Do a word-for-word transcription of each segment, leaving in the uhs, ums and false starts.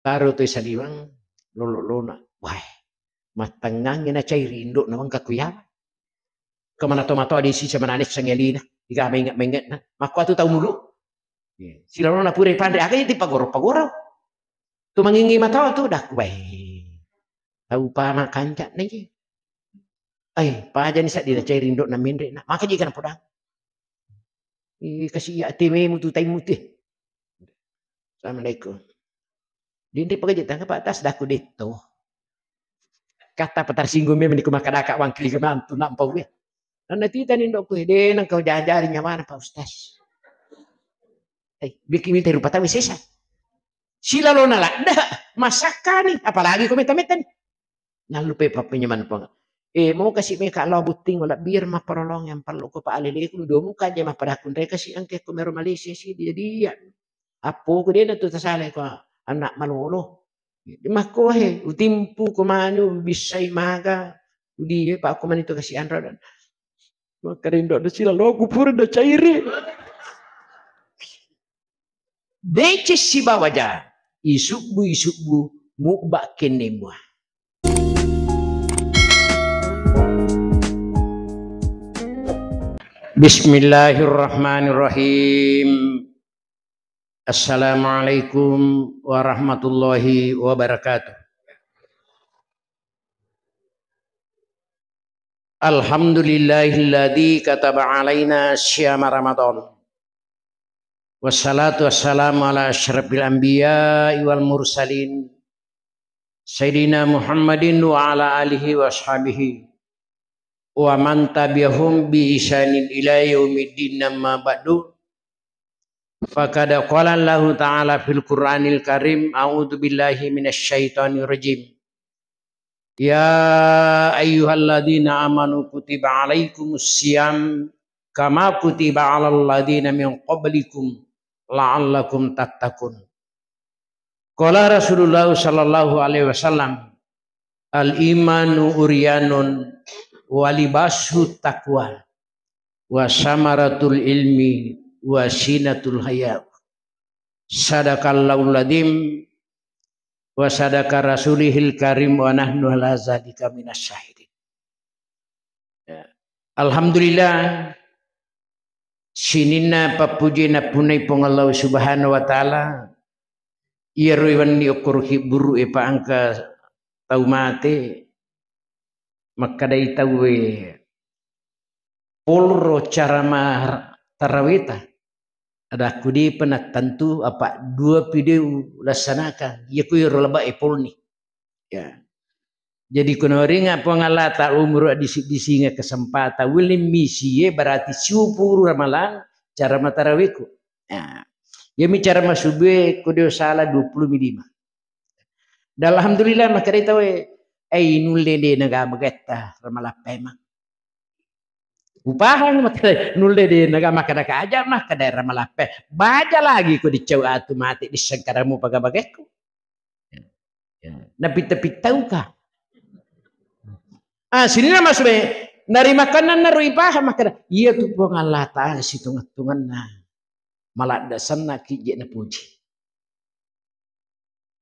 Taro toi saliweng, lolo-lona. Wah, mattengngangngi na cairi indo'na wengka kuya. Kemana to matoa di sisa manane sengelina, diga menget-mengetna. Makko atu tau mulu. Iya. Silalona pura panre, aga iti pagoro-pagoro. Tu mangingi matoa tu, dak, weh. Tau pama kanca na ye. Ai, pajani saddi na cairi indo'na menre na. Maka jika na podang. Ih, kasi iya tememu tu taimu te. Assalamualaikum. Dende pagaje tangga Pak Tas daku detto. Kata apa tersinggung memang niku makkadaka wangkili mantu nampa we. Nanna titani ndokku, "De nengka jajari nyawana Pak Ustaz." Eh, bikin minta rupa tahu sesa. Silalona ladda, masakkani, apalagi ko meta-meta ni. Nallupai pappenyameng Puang. Eh, mo kasi meka lao butting wala bir mapparolong yang perlu ko pa aleleku, domu kaje mappada kunre kasi engke ko mero Malaysia si dia dia. Appoku dena tu tasala ko anak malolo. Makko he, utimpu ko manu bissai maga, udie pa ko mani tu kasi anro dan. Makarindo do silaloku pura do cairi. Deceng sibawa ja, isubbu-isubbu mubba kenne mua. Bismillahirrahmanirrahim. Assalamualaikum warahmatullahi wabarakatuh. Alhamdulillahilladzi kataba alaina siyama Ramadan. Wassalatu wassalamu ala asyrafil anbiya'i wal mursalin, Sayyidina Muhammadin wa ala alihi wa ashabihi wa man tabi'ahum bi ihsanin ila yaumiddin, amma ba'du. Faqad qala Allahu ta'ala fil Qur'anil Karim, a'udzu billahi minasy syaithanir rajim. Ya ayyuhalladzina amanu kutiba alaikumus siyam kama kutiba alal ladzina min qablikum la'allakum tattaqun. Qala Rasulullah sallallahu alaihi wasallam, "Al-imanu uryanun wa libasu taqwa wa samaratul ilmi wa zinatul haya." Sadaqallahul adzim wa sadaqa rasulihil karim wa nahnu ala zalika minas syahidin. Ya. Alhamdulillah, sininna pappuji nappunnai Puang Allah Subhanahu wa Ta'ala, iyaro wenni okkoro kibburu e pa engka tau mate, makkedai tauwe, polro cara ma taraweta. Ada kudi pernah tentu apa dua video laksanakan. Iya ku ro laba e polni. Ya. Jadi kono ringa Puang Allah Ta'ala umur disi-, disinga kesempatan willing misi e berarti siupuru ramalang cara mataraweku. Ya. Yami cara masubue kudio salah dua puluh lima. Dan alhamdulillah makkedai tauwe, eh, nulle de naga magetta ramalappemang. Upahang makkeda, nulle de naga makkeda kaja makkeda ramalappe. Baja lagi ko dicau atu mate dissengkaramu paga-bagekku. Ya. Napitta-pittauka. Ah, sinina masube, nari makananna ro ipahang makkeda, iya tu Puang Allah Ta'ala situnga-tunganna. Maladda senna ki je napuji.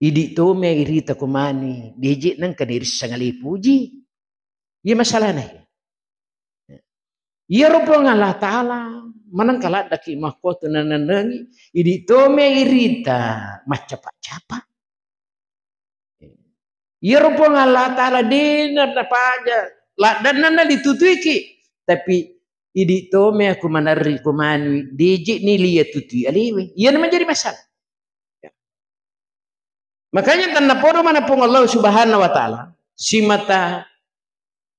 Idi tome irita ko mani, deje nengka dirisseng ale puji. Iya masalahna. Iyaro Puang Allah Ta'ala manengka laddaki makkuatu nanennengi, idi tome irita maccapa-capa. Iyaro Puang Allah Ta'ala dena napaja laddanna nalitutuiki, tapi idi tome aku manarri ko manui, deje ni liya tutui alewe. Iyana menjadi masalah. Ya. Makanya tannapodo mana Puang Allah Subhanahu wa Ta'ala, simata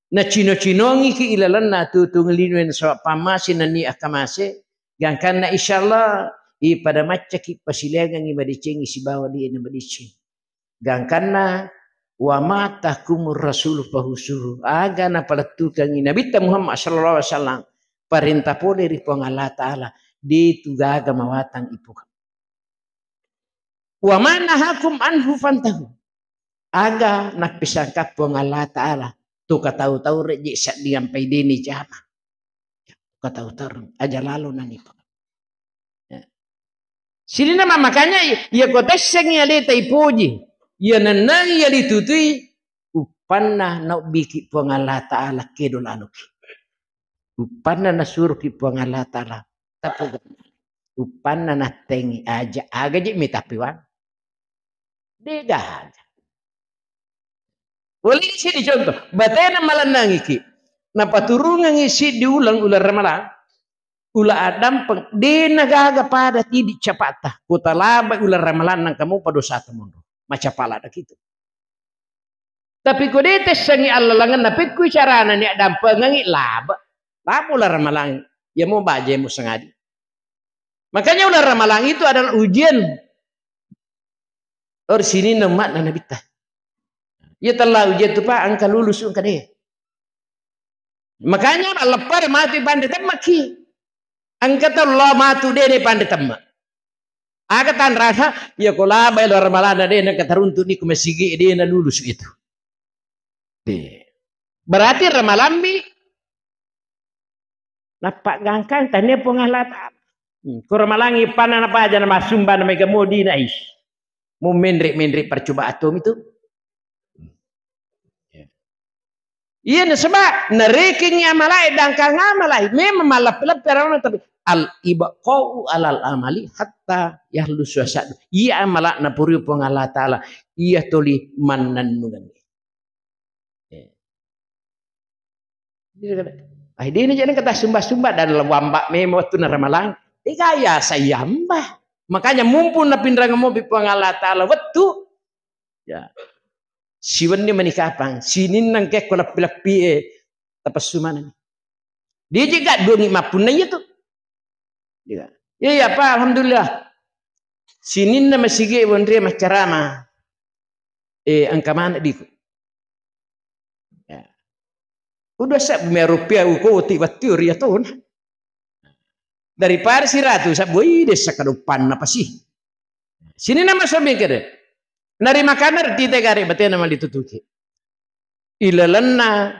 nacino-cinongiki ilalenna tutung linoe nasaba pammase nani akkamase, gangkanna insyaallah ipada maccaki pasilengengi madecengi sibawa liena madeceng. Gangkanna wa ma atakumur rasulu fahuzuhu, aga napalettukangi Nabitta Muhammad sallallahu alaihi wasallam, parenta pole ri Puang Allah Ta'ala, de tu gaga mawatang ipuga. Wa ma nahakum anhu fantahu. Aga nappisangka Puang Allah Ta'ala, tu katau-tau reje sadding ampai deni jama. Katau-tau aja lalo nanipa. Ya. Sininna ma-, makanya i-, iya ko tessengi aleta ipoji. Iya nennang iya ditutui, uppanna naobbiki Puang Allah Ta'ala kedo laloki. Uppanna nasuroki Puang Allah Ta'ala, tappa uppanna nattengi aja, aga je mitappiwang. Degaga. Boleh sini contoh, batena malennangiki. Napaturungengi siddi uleng, uleng Ramalang. Ula addampeng, dena gaga pada tidi capata. Kota labai uleng Ramalang nangka mopa dosata monro. Macapala dakitu. Tapi ko de tessengi allalengenna, pekkui carana ni addampengengi, laba. Laba uleng Ramalang. Iya mo baje mo sengadi. Makanya uleng Ramalang itu adalah ujian. Or sininna umma'na Nabitta. Iya tella ujian tu, Pak, engka lulus engka de. Makanya alleppare matu ipanre temmaki. Engka tau lao matu de ne panre temma. Aga tanrasa, iya ko labai lo Ramalang de nengka taruntu ni ko masigi de na lulus itu. De. Berarti Ramalammi nappa gangkang tania Puang Allah Ta'ala. Hmm, ko Ramalangi panna napaja na masumba na mega modi na is. Mu menre-menre percobaan to mitu. Iya nasaba narekengi amalae dangkang amalae memang malleppe-leppe rarana, tapi al ibqa'u alal amali hatta yahlusu asadu. Iya amala napuriu Puang Allah Ta'ala, iya toli mannennungengngi. Eh. Ai dena jadi kata sumba-sumba dan lewamba memang waktu na Ramalang. Tiga ya sayamba. Makanya mumpung napinrang mobi Puang Allah Ta'ala wettu. Ya. Siwenni mani kapang, sininna engka ko leppi-leppi e tapessu maneng. Dia juga duangi mappunna iya tu. Iya. Iya, iya, Pak, alhamdulillah. Sininna masigi wonri maccarama. Eh, engka mana diku. Ya. Udah sa me rupiah uko ti watti ria tona. Daripada siratu sabbu, ih, dessa kadoppanna pasi. Sini nama sobi kede. Nari makanar tite gare batena mali tutuki. Ilalenna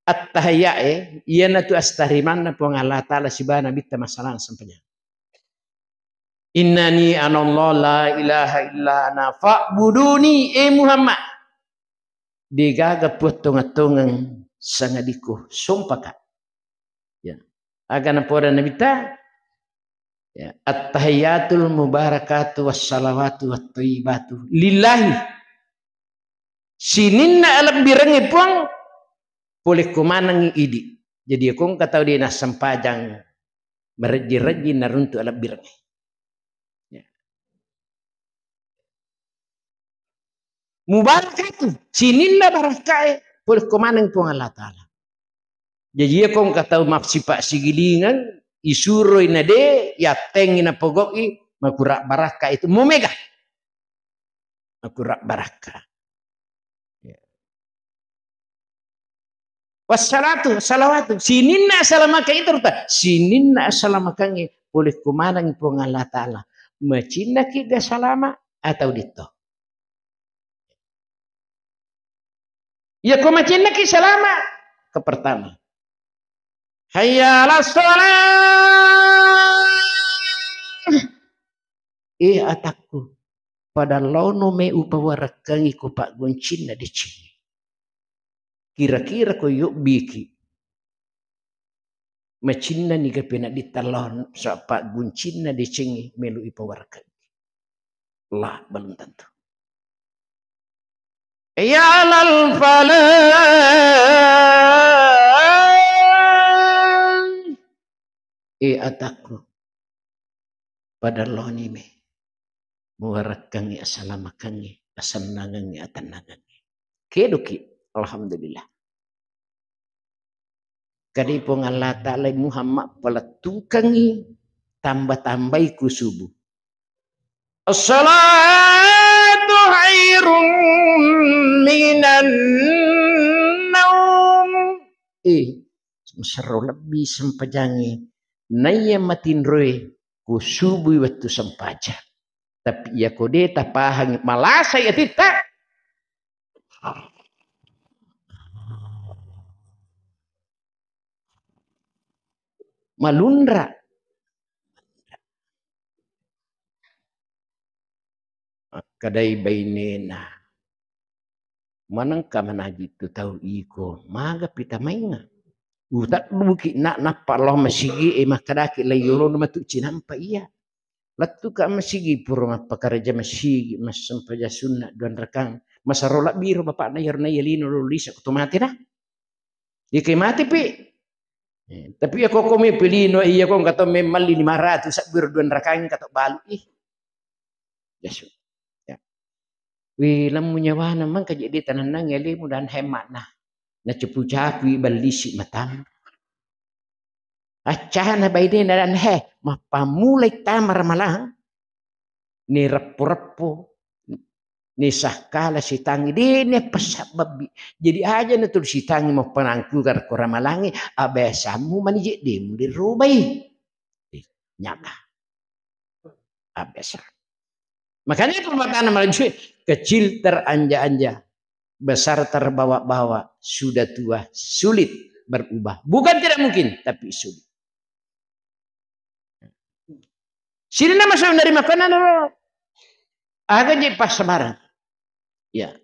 attahiyat e, iyanatu astarimanna Puang Allah Ta'ala sibana bitta masalah sampenya. Innani anallah la ilaha illa ana fa'buduni, e Muhammad. Degaga puang tongeng-tongeng sangadiko sompaka. Ya. Aga napoda Nabitta? Ya. Attahiyatul mubarakatu wassalawatu watthayyibatu lillahi. Sininna alebbirengnge Puang, pole ko manengngi idi. Jadi, ko engka tau de nassempajang marejji-rejji naruntu alebbirengnge. Ya. Mubarakatu, sininna barakkae, pole ko maneng Puang Allah Ta'ala. Jaji, iya ko engka tau massipa sigilingeng, isuroi na de, yattengi napogo'i, makura barakka itu, mumega. Makura barakka. Ya. Wassalatu, salawatu. Sininna asalamakeng itu ruta. Sininna asalamakeng pole ko maneng Puang Allah Ta'ala. Macinnaki ga salama atau ditto? Iya ko macinnaki salama. Ke pertama. Hayya 'alas shalah. Eh, atakku, pada laono me upawarakkangi ko paggoncinna decengnge. Kira-kira ko yobbiki, macinnani ga penadditta laon sa paggoncinna decengnge melo ipawarakkangi. La, belum tentu. Hayya 'alal falah. Eh, atakku, pada laoni me muwarakkangngi, asalamakangngi, asennangengngi, atennangengngi. Kedoki, alhamdulillah. Kadai Puang Allah Ta'ala, Muhammad, palettukangngi, tamba-tambai ku subuh. As-salatu khairum minan naum. Eh, maserro lebbi sempajangnge naiya matinroe ku subui wettu sempajang. Tapi iya ko de tapahangngi, malasai atitta. Malunra. Akkadai bainena, Manengka manaji tu tau iko, maga pita mainga. Utadduki na nappa lao masigi e, makkedaki lai yolona matu cinampa iya. Lettuka masigi pura mappakaraja masigi, massempajang sunna duanrakang. Masaro labbiro bapakna iyaro naiya lino lo lisa ko to mate dah. Ike mate pi. Eh, tapi iya koko me pelino iya ko engka to memmalli lima ratus sabbiro duanrakang engka to balu ih. Jasu. Ya. Wi lemmu nyawana mangka je de tanennang alemu dan hematna. Nacapu-capui ballisi matamu. Accana bainena dan he, mappammulai tama ramalang. Ni reppo-reppo, ni sakkala sitangi, de ni passabbabbi. Jadi aja na tu sitangi mappanangku kar ko ramalangi, abesammu mani je de mu dirobai. Eh, nyata. Abbiasa. Makanya perbuatan malaju kecil teranja-anja, besar terbawa-bawa, sudah tua sulit berubah. Bukan tidak mungkin, tapi sulit. Sini nama saudari makana lo. Aga je pas sembarang. Ya.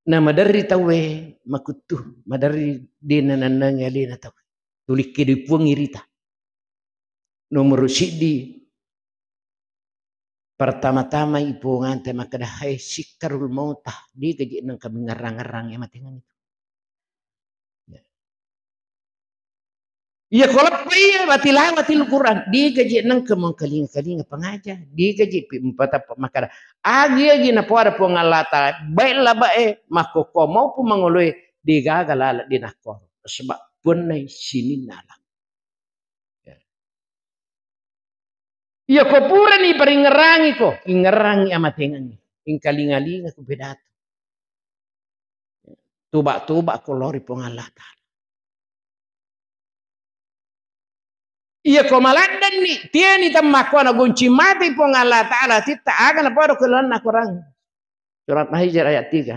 Na maderri tauwe makuttu, maderri de nanennangi alena tauwe. Tulikke di puang irita. Nomor siddi, pertama-tama ipongante makkeda, "Hai sikkarul mautah, de gaji nengka mengerang-erang ya matengeng itu." Ya. Iya ko leppa iya watilawatil Quran, de gaji nengka mengkalinga-kalinga pengaja, de gaji pi empatappa makkeda, agi-agi napoada Puang Allah Taala, baik labae, makkokko maupun mangoloe, de gaga lala de nakko. Sebab punnai sininna alam. Ya. Iya ko purani paringerangiko, ingerangi amatengengngi, ingkalinga-linga ku pidato. Toba-toba ko lao ri Puang Allah Taala. Iya ko maladdenni, tiani temmakko na gonci mati Puang Allah Taala, titta aga napoada ko lalenna Quran. Surat Al-Hijr ayat tiga.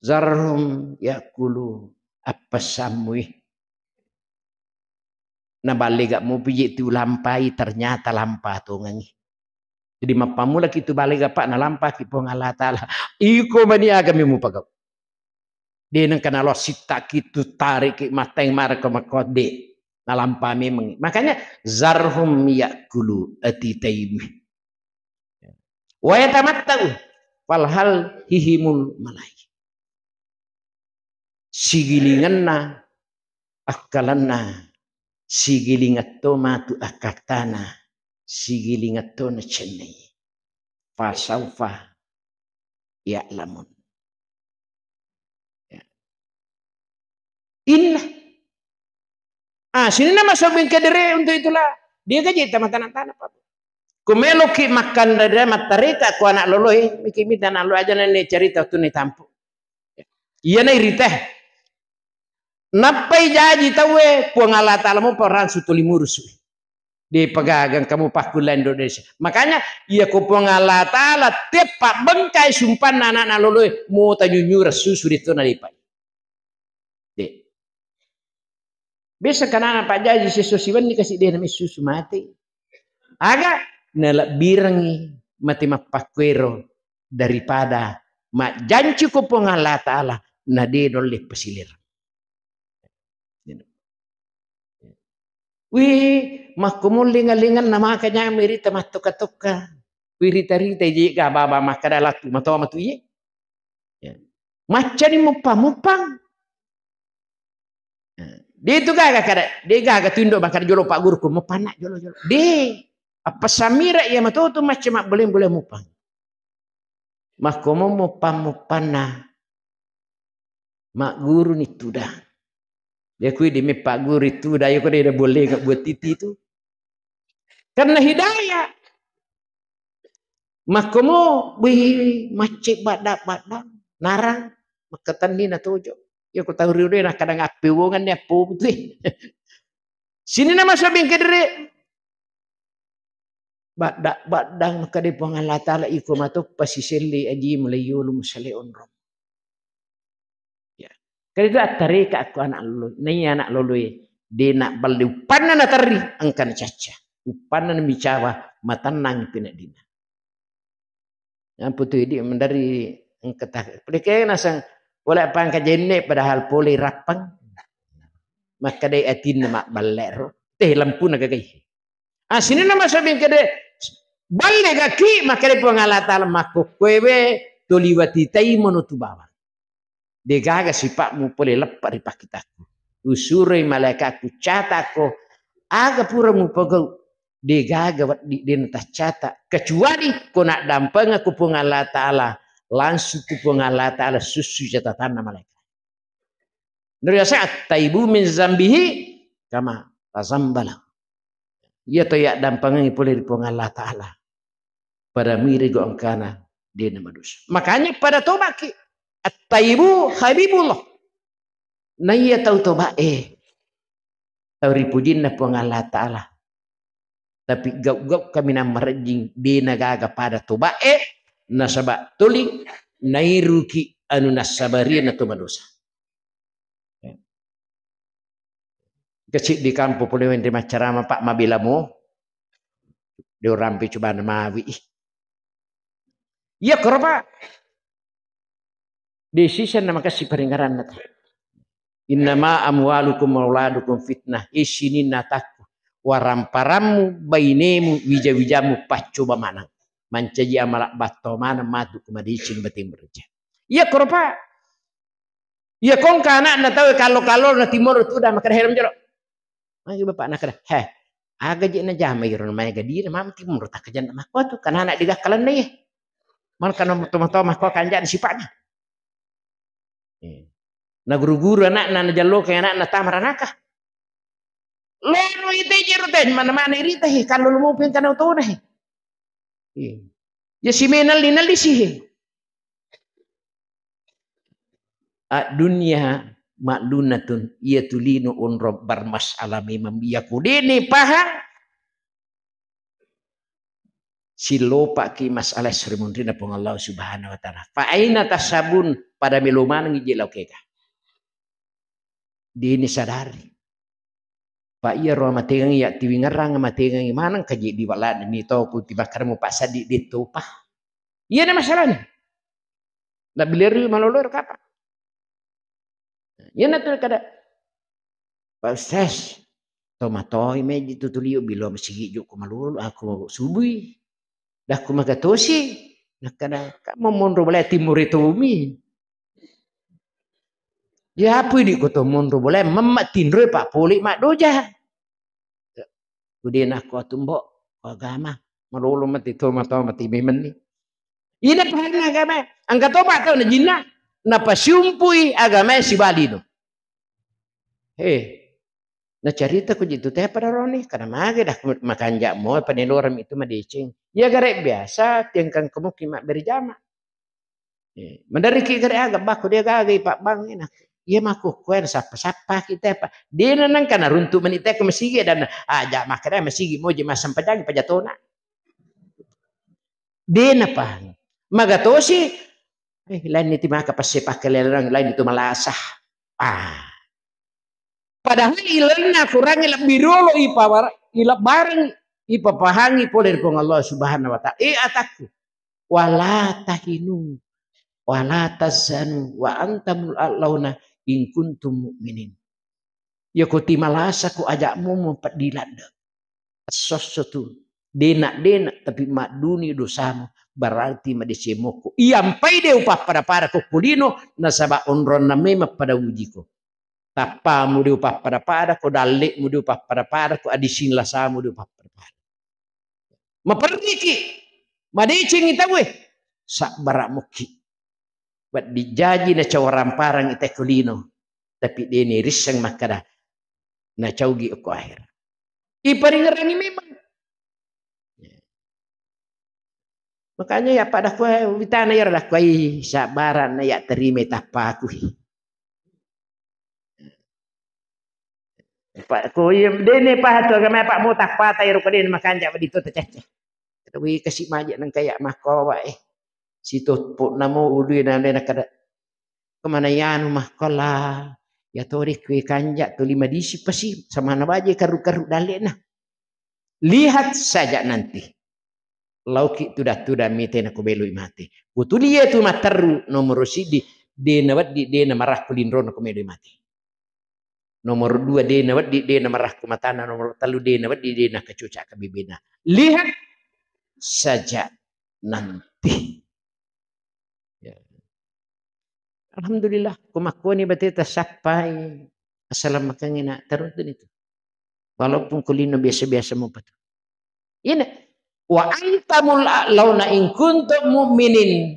Zarhum yakulu, appasammui. Nabalega mupi je tu lampai, ternyata lampa tongengi. Jadi mappammulaki tu balega, Pak, nalampaki Puang Allah Taala. Iko mani agami mupagau. De nengka nalo sittaki tu tariki matteng mareko makko de. Nalampa memang. Makanya zarhum yakulu, ati taiwi. Wa yatamatta'u, falhal hihimul malai. Sigilingenna akkalenna, sigilingetto matu akkattana, sigilingetto nacennei. Fasaufa ya'lamun. Ya. Inna. Ah, sininna masobbing kedere untuk itulah. Dia gaji tama tanah-tanah, Pak. Ku meloki makkandada mattareka ku anak loloe, miki mita anak loloe aja nene cerita tu ni tampu. Iya na irita. Nappai jaji tauwe, Puang Allah Taala mo parang sutuli murusu. Di pegagang kamu pakkulla Indonesia. Makanya, iya ko Puang Allah Taala teppa bengkai sumpanna anak-anak loloe, mo tanyunyura susu di tona lipai. De. Biasa kanana Pak Jaji sesso siwenni kasi de nami susu mati. Aga nalebbirengi mati mappakkuero daripada majjanci ko Puang Allah Taala na de dolle pasilireng. Wih, makko mullinga-linganna maka nyamai rita mattokka-tokka. Wih, rita-rita jega baba makkada latu matoa matu iye. Ya. Maccani muppang-muppang. Nah, de tu gaga kada, de gaga tu indo makkada jolo Pak Guru ko mupanna jolo-jolo. De, appasamira iya matotu macca mabboleng-boleng muppang. Makkomo muppang-muppanna magguru ni tudang. Ya kui di me Pak Guru itu da yoko de boleh nggak buat titi itu. Karena hidayah. Makkomo bui macce badda-badda narang makkatenni na tojo. Ya ko tau riude na kadang appewongan ni appo betul. Sini nama sabing kedere. Badda-baddang makkeda Puang Allah Taala iko matoppa siselli aji mulai yolo musale onrong. Ya. Kali itu attareka aku anak lolo, nai anak loloe, de nak balli uppanna naterri, engka nacacca. Uppanna namicawa, matennang peneddina. Nampu tu idi' mendaring engka ta-, pole ke naseng pole pangka jenne padahal pole rappang. Makkedai atinna mabballe ro. Teh lampuna gagai. Ah, sininna masabbing kede, balle gaki, makkedai Puang Allah Ta'ala, makkokkoewe toli watitai mono tu bawang. Degaga sipa'mu pole leppa ri pakkitakku. Usuroi malaikatku, catakko, aga pura mupogau, degaga wedding dena taccata, kecuali ko naddampengekko Puang Allah Ta'ala, langsung tu Puang Allah Ta'ala sussu catatanna malaikat. Nariaseng at-taibu min zambihi kama la zambala. Iya to yaddampengengngi pole ri Puang Allah Ta'ala. Pada mirego engkana dena madosa. Makanya pada tobaki. At-taibu habibullah. Naiya tau toba e, tau ripujinna Puang Allah Ta'ala. Tapi gau-gau kaminang marejjing, dena gaga pada toba e, nasaba toli nairuki anu nassabarianna to madosa. Kecil di kampung pole wenri maccarama, Pak, mabela mo. Diorampi cobana mawi. Iya koro, Pak. Decision na makassi paringaranna ta. Innama amwalukum wa auladukum fitnah. Isininna takku. Waramparammu, bainemu, wija-wijamu paccoba maneng. Mancaji amala batto maneng matu ku madeceng bateng bereja. Iya koro, Pak. Iya kongka anakna tau kallo-kallo na timoro tuda makkeda helm jero. Magi bapak nakeda, "He, aga je najama iro maega dina mam timoro takkajanna makko tu, kana anak digakkalanna iye." Mal kana toma-toma makko kanjana sipa'na. Eh. Na guru-guru anakna, na jalloka anakna tama ranaka. Lono ite jero te, mana-mana irita he, kallo lumo peng kana tona he. Eh. Ya si menalli-nalli si he. Ad-dunya ma'lunatun, iya tu lino onro bermasalah memang. Iya ko dene pahang, silopaki masalah srimunrina Puang Allah Subhanahu wa Ta'ala. Fa aina tasabun, pada melo maneng ije lao kega. Dene sadari. Pa iyaro amatengengngi, ya tiwingerrang amatengengngi maneng kaji di walana ni to ku tibakkara mupassaddi de topa. Iyana masalahna. Nabbileri malolo ero kapang. Iyana tu kada, "Pak Ustaz, tomatoi meji tu tulio bilo masigi juku malolo aku subui." Dakku magatosi, nakkada, "Kamu monro bale timur itu umi." Ya apa idi ko to monro bale, memma tinro pa poli maddoja. Kudena ko atumbo, ko agama, malolo mati to mato mati memenni. Ina pahanna agama, angka toba tau na jinna, napasiumpui agama sibalino. He, nacarita ku jitu te pada roni, kada mage dah makanja mo panelorang itu madeceng. Ya gare biasa, tiangkang kemuki mabberi jama. Eh, maderriki gare aga bakku dia gagai pabbang enak. Iya makku kuen sappa-sappa kita apa. Dena nangka naruntu meni te ko masigi dan aja makkeda masigi moji massempajang pajatona. Dena pahang. Magatosi, eh, lain niti maka passe pakkelelerang, lain itu malasah. Ah. Padahal ilalna Quran lebbi riolo ipawara-, ilabbareng, ipapahangi pole ri Puang Allah Subhanahu wa Ta'ala. Eh, atakku. Wala tahinu, wala tahzanu, wa antumul a'launa in kuntum mu'minin. Yako timalasako aja' mumu peddi ladde. Esso-esso tu. Dena-dena tapi madduni dosamu, berarti madeceng mokko. Iyampai de upappada-pada ko kulino, nasaba onronna memang pada ujiko. Tappamu de upappada-pada ko, dalle'mu de upappada-pada ko, adising lasamu de upappada-pada. Maperriki, madecengi tauwe, sabbara mukki. Wedding jaji nacau ramparang ite ko lino, tapi de nirisseng makkada nacaugi okko ahera. Iparingerangi memang. Makanya ya pada kue witana ya pada kue sabaran na ya terima tappaku. Pak, ko iya, dene paha tu agama, Pak, mo tappata iro ko dene makanja' wedding to tececce. Wi kasi maje' nang kaya makko wae. Sitoppo namo ului nande nakada. Kemana yanu makko la? Ya tori kue kanja' tu lima disi pasi, samana waje karu-karu dalle'na. Lihat saja nanti. Lauki tudang-tudang mite nako meloi mate. Kutulie tu matteru nomoro siddi, de nawedding de namarakku linrona ko meloi mate. Nomoro dua, de nawedding de namarakku matana. Nomoro tellu, de nawedding de nakacucak kabebena. Lihat saja nanti. Ya. Alhamdulillah, ko makkoni bateta sappai asalamakeng ina taruntu itu. Walaupun kulino biasa-biasa mopa tu. Ina, wa antumul a'launa in kuntum mu'minin.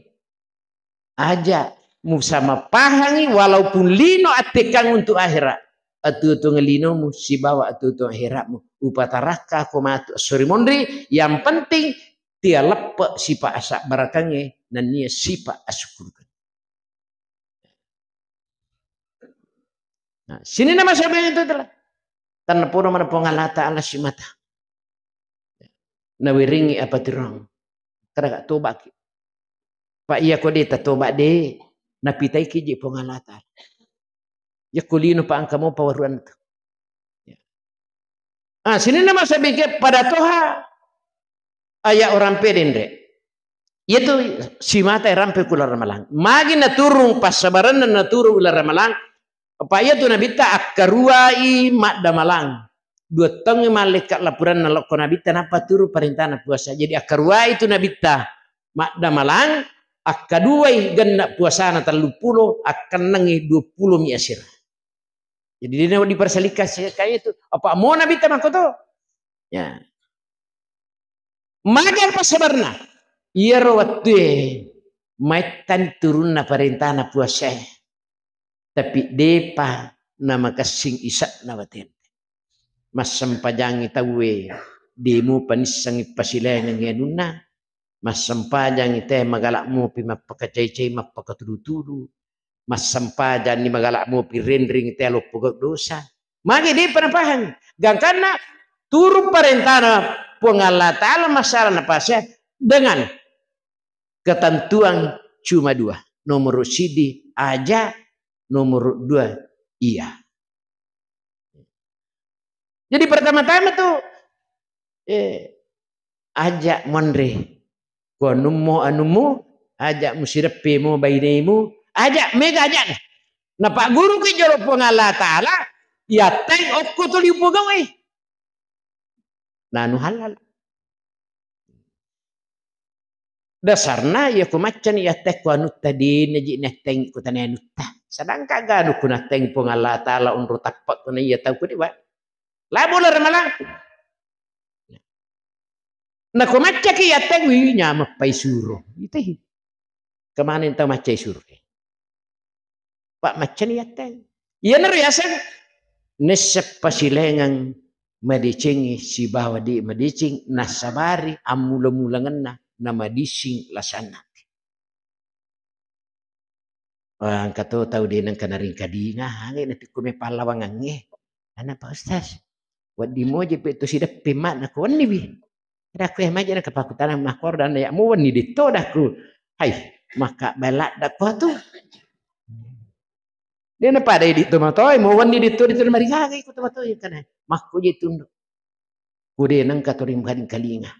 Aja musamapahangi walaupun lino attekang untuk akhirat. Atuo-tuongeng linomu sibawa atuo-tuongeng akhiratmu. Upatarakka ko matu assori monri, yang penting tia leppe sipa asabbarakangnge nennia sipa asyukurkan. Nah, sininna masa itu telah. Tanna podo mana Puang Allah Ta'ala simata. Nawiringi apa tirong. Kada ka tobaki. Pak iya ko de tatoba de, napitaiki je Puang Allah Ta'ala. Ya kulino pa engka mopa waruan tu. Ya. Ah, sininna masa bingke pada toha aya orang pedenre. Iyatu simata rampe kula ramalang. Magi naturung passabarenna naturung ula ramalang. Apa iyatu nabitta akkaruai maddamalang. Dua taungngi malaika lapuranna lokko nabitta nappa turu parentana puasa. Jadi akkaruai tu nabitta maddamalang, akkaduai genna puasana telluppulo, akkennangi duappulo mi asera. Jadi dena diperselikah sekaya itu. Apa mau nabitta makkoto? Ya. Maga passabarna. Iyaro wettue maittani turunna parentana puasae. Tapi depa namakessing ise'na batente. Massempajangi tauwe, demu panissengi pasilaingengngi anunna. Massempajangi te magala mopi mappakacai-cai, mappakatudu-tudu. Massempajanni magala mopi renring te loppo gau dosa. Magi depa napahang. Gangkanna turun parentana Puang Allah Ta'ala masalah napase dengan ketentuan cuma dua. Nomor sidi aja, nomor dua iya. Jadi pertama-tama tu, eh, aja monre. Ko anummo anummu, aja musireppemo bainemu, aja mega aja. Napagguruki jolo Puang Allah Ta'ala, yatteng okko tuli upogau'i. Nanu halal. Dasarna iya ko maccani yattekko anutta dena ji nettengi ko tania anutta. Sedangkan ganu ko nattengi Puang Allah Ta'ala onro tappa ko na iya tau ko dewa. Labo la ramalang. Nako maccaki yatteng wi nyameppai suro. Itehi. Kemana tau maccai suro. Pak maccani yatteng. Iyanaro yaseng nesseppa silengeng madecengi sibawa de madeceng nassabari ammula-mulangenna namadising lasanna. Engka to tau de nengka naringkadinga, ange natikku me pallawangangnge. Ana Pak Ustaz, wedding moje pe to sideppe makna ko wenni wi. Ada aku yang maja naka pakutana makor dan ya mo wenni ditto daku. Hai, maka belak daku tu. Dia na pada di tomatoi, mo wenni ditto ditto marigaga ikut tomatoi kana. Makko je tundu. Kude nengka to rimkalinga.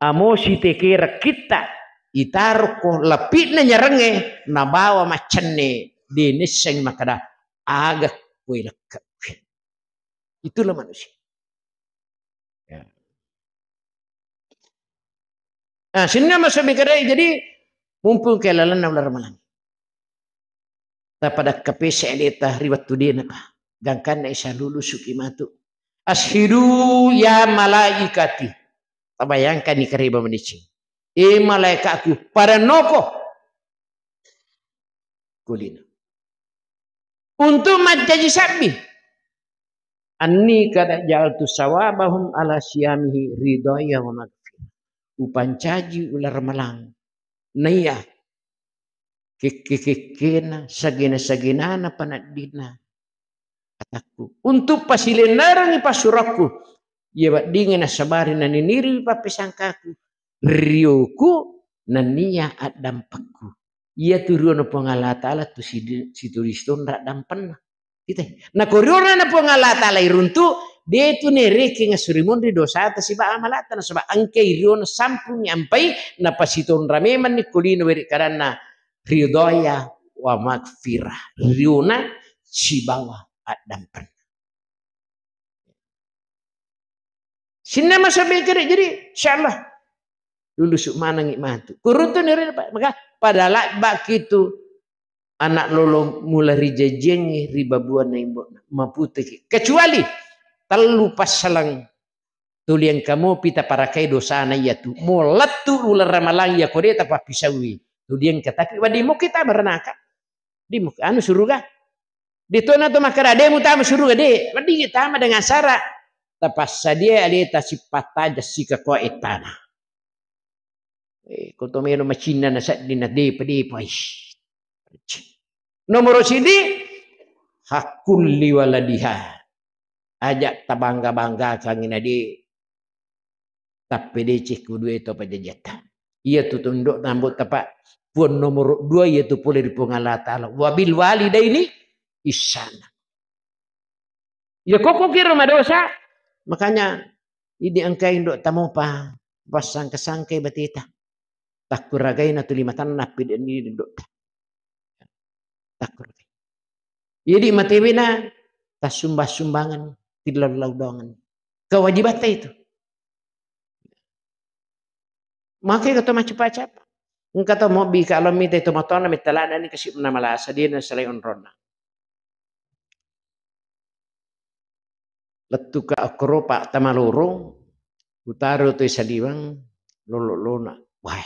Amo sitekerekkitta itarokko lepi'na nyarengnge nabawa maccenne de nisseng makkeda aga koe lekke'ku. Itulah manusia. Ya. Nah, sinna masuk bikadai, jadi mumpung ke lalenna ular malang. Tapadakkape se'leta ri wettu denapa. Gangkanna isa lulusuki matu. Ashidu ya malaikati. Tabayangkani kareba manicing. E malaikatku, pada noko. Kulino. Untuk mancaji sabbi. Anni kada ja'altu sawabahum ala siyamihi ridhaya wa maghfirah. Upancaji ular malang. Naiya kekke-kekkena, sagena-sagenana panaddinna atakku. Untuk pasilennerengi passurakku, iya weddingnge nassabari naniniriwi pappesangkaku, rioku nenniya addampekku. Iya tu riona Puang Allah Ta'ala tu sidi-, situri sitonra dampenna. Kita, nako riona na Puang Allah Ta'ala iruntu, De' tu nerekeng asuri monri dosata siba amalata, nasaba engkai riona sampungngi ampai, napasitonra memanni ko lino weri kadanna ridhoya wa maghfirah. Riona sibawa addampenna. Sininna masa bengkere, jadi insyaallah lulusu manengngi matu. Kuruntu nirena, Pak. Maka pada labbaki tu anak lolo mula rijajiangngi ri babuanna imbo'na. Maputeki. Kecuali tellu passalang tuli engka mopi taparakai dosana iyatu. Mo lettu uleng ramalang iya ko de' tapappisaui. Tuli engka, tapi wedding moki tama ranaka. Di mu-, anu suruga. Di tona to makkeda, "De' mutama suruga, de'." Wedding tama dengan syarat. Tapassadia aleta sippattaja sikakoa ettana. Eh, ko to melo macinna na sedding na depa, depa, ish. Nomoro sidi, hakul liwaladiha. Aja tabangga-banggakangngi na de' tappedeceng ku dua to pajajiatta. Iya tu tunduk nambo tapa puang nomoro dua, iya tu pole ri Puang Allah Ta'ala. Wabil walidaini ihsana. Iya koko kiro madosa, makanya idi engka indo tamopa, passangka-sangkai bateta. Takkuragaina tuli matanna pide ni indo. Takkuragai. Jadi matewena tassumbang-sumbangan, tillau-lau doangan. Kewajibatta itu. Makai ka to macapa-capa. Engka to mobbi ka lo mita to matona metta ladani kasi na malasa, de' nasalai onronna. Lettuka okkoropa tama lorong, utaro toi saliweng, lolo-lona. Wah,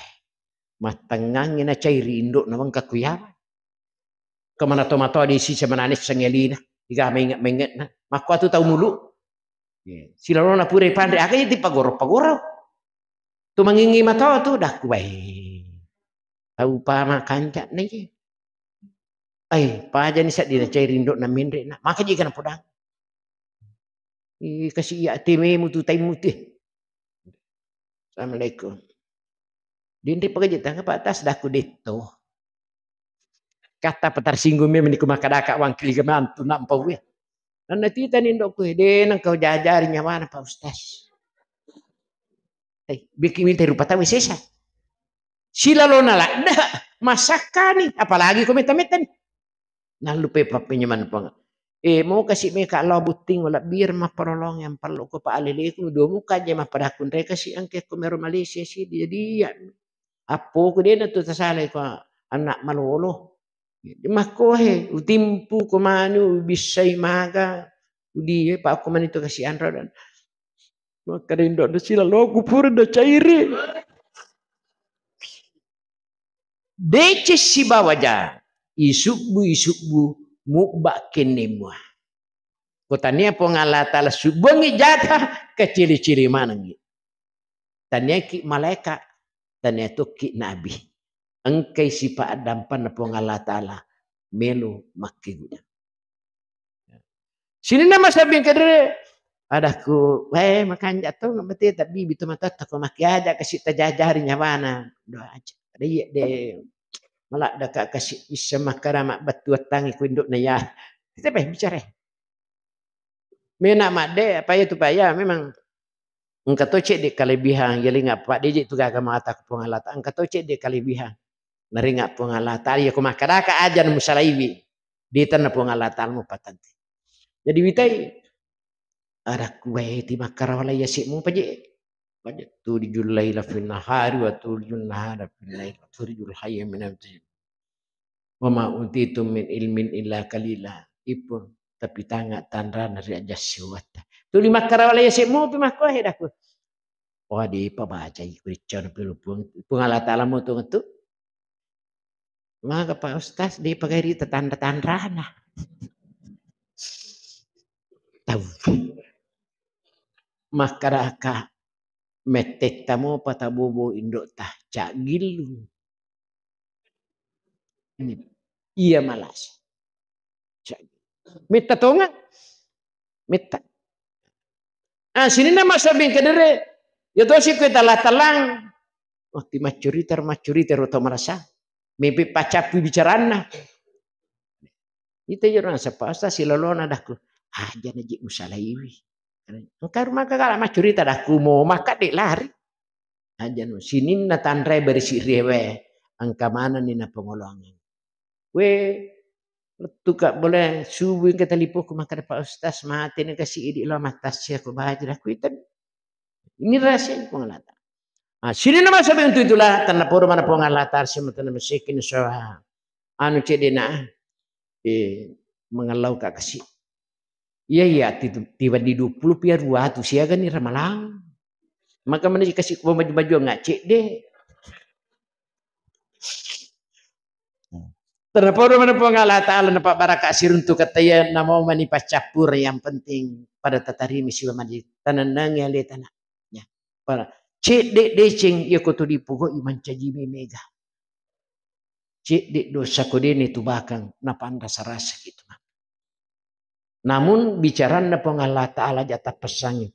mattengngangngi nacairi indo'na wengka kuyawa. Kemana to matoa di sisa manane sengelina, iga menget-mengetna. Makkuatu tau mulu. Iya. Silalona pura ipanre, aga iya dipagoro-pagoro. Tu mangingi matoa tu, dakku bae. Tau pama kanca na iye. Ai, pajani sedding nacairi indo'na menre'na. Maka ji kana podang. Ih, kasi iya tememu tu taimu tu. Assalamualaikum. Dinri pakaji tangga Pak Tas, dakku detto. Kata apa tersinggung memang niku makkadaka wangkili mantu nampa uwe. Nanna titani indo'ku, "De' nengka ujajari nyawana Pak Ustaz." Eh, bikin minta rupa tau sesa. Silalona ladda, masakkani, apalagi ko metta-mettani. Nallupai pappenyameng Puang. Eh, mo kasi meka lao butting, wala bir mapparolong yang parlo ko pa aleleku, dua muka je mappada kunre kasi engke ko mero Malaysia si, jadi ya. Appoku de' natu tasalai ko anak malolo. Makkohe, utimpu ko manu, ubissai maga, udie, pa ko mani to kasi anro dan. Makkeda indo'na, "Silaloku pura nacairi." Deceng sibawa ja, isubbu-isubbu mubba kenne mua. Ko tania Puang Allah Ta'ala subbuangngi jata, kecili-cili manengngi. Taniaki malaeka, tania tokki nabi. Engkai sipa addampanna Puang Allah Ta'ala melo makkeguna. Sininna masabbing kedere, adakku, "Wae, makanja to, mate tabbibi to matatta ko makkiaja kasi tajajari nyawana." Doa aja. Ada iya de maladda ka kasi bisa makkada mabbattu wattangi ko indo'na ya. Kita pe bicara. Mena madde, apa iya tu pa iya memang engka to cedde kalebihan, yalinga paddeje tu gaga mata ko Puang Allah Ta'ala, engka to cedde kalebihan. Naringa Puang Allah Ta'ala, iya ko makkadaka aja musalaiwi, ditenna Puang Allah Ta'ala mupatante. Jadi witai, adakku wae ti makkarawa lai ase mupa je. Paja tulijul laila fin nahari wa tulijun nahara fil lail wa tulijul hayya minal mayyit. Wa ma utitum min ilmin illa qalila. Ipun, tapi tanga tanrana ri aja siwatta. Tuli makkarawa lai ase mupi makko he daku. Wah, dipabacai ku riccana pilu Puang, Puang Allah Ta'ala mo tu ngetu. Maga Pak Ustaz, de pagai rita tanra-tanrana. Tau. Makkaraka mettetta mopa tabobo indo'ta, caggillu. Ini. Iya malas. Caggi-, metta tonga. Metta. Ah, sininna masabbing kedere. Ya tosi kue talang-talang. Wah, ti maccurita, maccurita ro tau marasa. Mepe pacappu bicaranna. Ita jero nasappa Ustaz silalona dakku. Aja naji musalaiwi. Engka rumah kagala maccurita dakku mo makka de' lari. Ajanu sininna tanrai berisi riewe engka manenni napangoloangeng. We lettuka boleh subuh engka talipoku makkada Pak Ustaz mate na kasi idi lo matassia ko baji dakku ita. Ini rahasia Puang Allah Ta'ala. Ah, sininna masa bentuk itulah tanna podo mana Puang Allah Ta'ala semua tanna mesekin soha. Anu cedena eh mengalau ka kasi. Iya iya ti tiba di dua puluh pia dua tu siaga ni ramalang. Maka mana kasi ko baju-baju nggak cedde. Terporo mana Puang Allah Ta'ala napa baraka siruntu kataya namo mani pacappur yang penting pada tatarimi siwa mani tanenangi ale tanah. Ya. Para cedde deceng iya ko tu dipogoi mancaji mega. Cedde dosa ko dene tu bakang napanrasa-rasa gitu. Namun bicaranna Puang Allah Ta'ala ja tappessangi,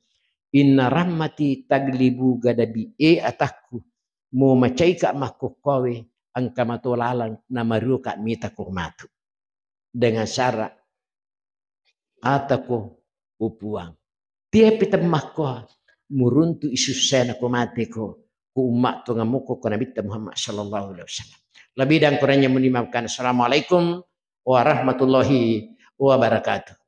inna rahmati taglibu gadabi, e atakku, mo macaika makkokkowe engka mato lalang namaruka mita ko matu. Dengan syarat atako upuang. Tiapi temmakko muruntu isussena ko mateko ko umma tongamoko ko Nabitta Muhammad sallallahu alaihi wasallam. Lebih dan kurangnya muni maafkan. Assalamualaikum warahmatullahi wabarakatuh.